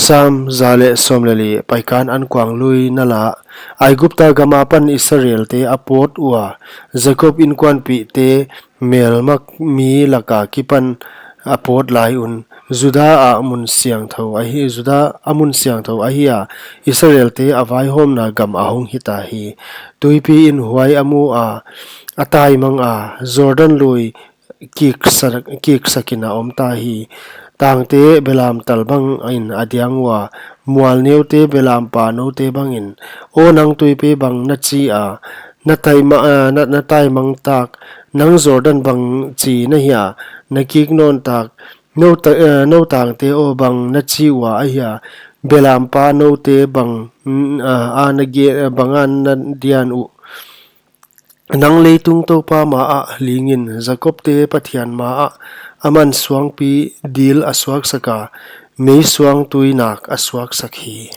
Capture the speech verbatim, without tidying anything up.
Cham za leh sawm leh li. Paikan ankuang lui na la. Aigupta gam apan Israelte a pawt ua, Jakob inkuanpihte melma mi laka kipan a pawt lai un, Juda a mun siangthou ahi, Juda a mun siangthou ahi a, Israelte a vaihawmna gam a hong hita hi. Tuipi in huai a mu a, a taimang a, Jordan lui kiksa-, kiksakin a omta hi. Tangte belamtal bangin a diang ua, mual neute belampa noute bangin. Aw nang tuipi bang na chi a, na taima-, ah, na, na taimang tak, nang Jordan bang chi na hia, na kik nawn tak, nou ta-, eh, nou tangte aw bang na chi ua ahia, belampa noute bang, mm, ah, a na ge-, eh, bang a na dian uh. Nang leitung Toupa ma ah lingin, Jakobte Pathian ma ah, aman suangpi dil a suaksak a, meisuang tuinak a suaksak hi.